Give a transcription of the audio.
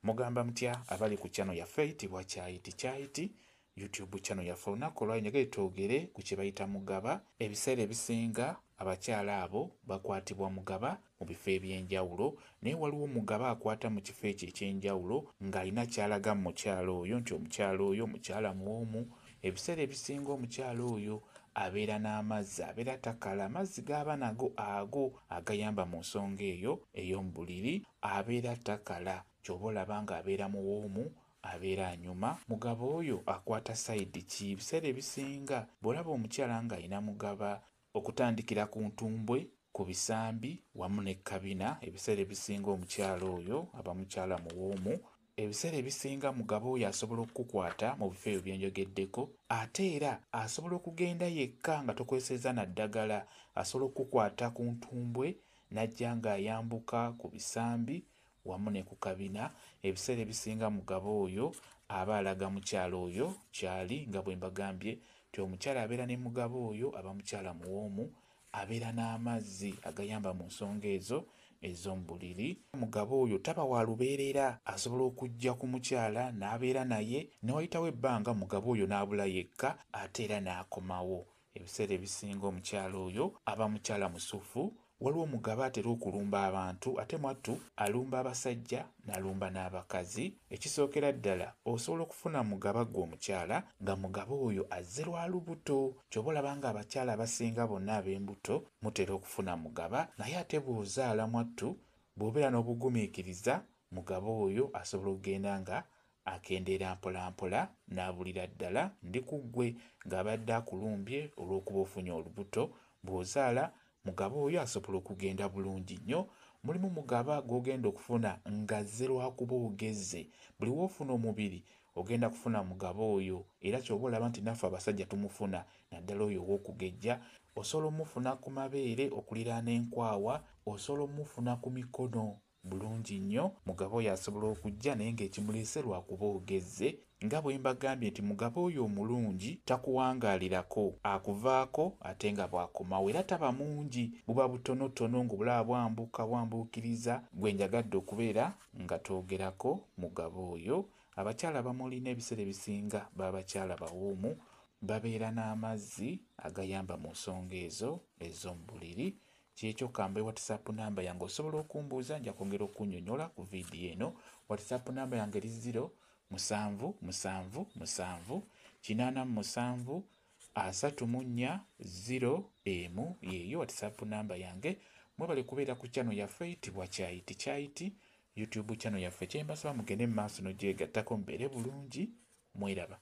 Mugamba mutya abali ku channel yaffe eyitibwa Kyayiti Kyayiti YouTube channel yaffe. Olunaku olwaleero njagala twogere ku kye bayita mugaba. Ebiseera ebisinga abakyala abo bakwatibwa mugaba mu bifo eby'enjawulo, naye waliwo mugaba akwata mu kifo ekyo eky'enjawulo ng'alina ky'alaga mu mukyala oyo nti omukyala oyo mukyala muwoomu. Ebiseera ebisinga omukyala oyo abeera n'amazzi, abeera takala, amazzi g'aba nago ago agayamba mu nsonga eyo ey'omu buliri, abeera takala. Ky'oba olaba ng'abeera muwoomu, abeera anyuma. Mugaba oyo akwata sayidi ki? Ebiseera ebisinga bw'olaba omukyala ng'alina mugaba okutandikira ku ntumbwe, ku bisambi wamu ne kabina, ebiseera ebisinga omukyala oyo aba mukyala muwoomu. Ebiseera ebisinga mugaba oyo asobola okukukwata mu bifo ebyo bye njogeddeko, ate era asobola okugenda yekka nga tokozesezza na ddagala, asobola okukukwata ku ntumbwe n'ajja ng'ayambuka ku bisambi wamu ne ku kabina. Ebiseera ebisinga mugaba oyo aba alaga mukyala oyo ky'ali, nga bwe mbagambye nti omukyala abeera ne mugaba oyo aba mukyala muwoomu, abeera n'amazzi agayamba mu nsonga ezo ez'omu buliri. Mugaba oyo taba wa lubeerera, asobola okujja ku mukyala n'abeera naye, ne wayitawo ebbanga mugaba oyo n'abula yekka ate era n'akomawo. Ebiseera ebisinga omukyala oyo aba mukyala musufu. Waliwo mugaba atera okulumba abantu, ate mwattu alumba abasajja n'alumba n'abakazi. Ekisookera ddala osobola okufuna mugaba ggwe omukyala nga mugaba oyo azze lwa lubuto. Ky'oba olaba ng'abakyala abasinga bonna ab'embuto mutera okufuna mugaba, naye ate bw'ozaala mwattu bw'obeera n'obugumiikiriza mugaba oyo asobola okugenda nga akendeera mpola mpola n'abulira ddala. Ndi ku ggwe ng'abadde akulumbye olw'okuba ofunye olubuto, bw'ozaala mugaba oyo asobola okugenda bulungi nnyo. Mulimu mugaba gw'ogenda okufuna ng'azze lwakuba ogezze. Buli w'ofuna omubiri ogenda kufuna mugaba oyo, era ky'oba olaba nti naffe abasajja tumufuna, naddala oyo ow'okugejja. Osobola omufuna ku mabeere okuliraana enkwawa, osobola omufuna ku mikono bulungi nnyo. Mugaba oyo asobola okujja naye ng'ekimuleese lwakuba ogezze. Nga bwe mbagambye nti mugaba oyo omulungi takuwangaalirako, akuvaako ate nga bw'akomawo, era taba mungi, buba butonotono ng'obulaba bwambuka bwambuukiriza. Gwe njagadde okubeera nga twogerako mugaba oyo. Abakyala bamulina ebiseera ebisinga baba bakyala bawoomu, babeera n'amazzi agayamba mu nsonga ezo ez'omu buliri. Kyekyo kambe WhatsApp namba yange osobola okumbuuza, nja kwongera okunnyonnyola ku vidiyo eno. WhatsApp namba yange eri 0 7 7 7 87 34 0 1, yeeyo WhatsApp namba yange. Mwebale kubeera ku channel yaffe eyitibwa Kyayiti Kyayiti YouTube channel yaffe. Kye mbasaba mugende mu maaso n'ogyegattako, mubeere bulungi, mweraba.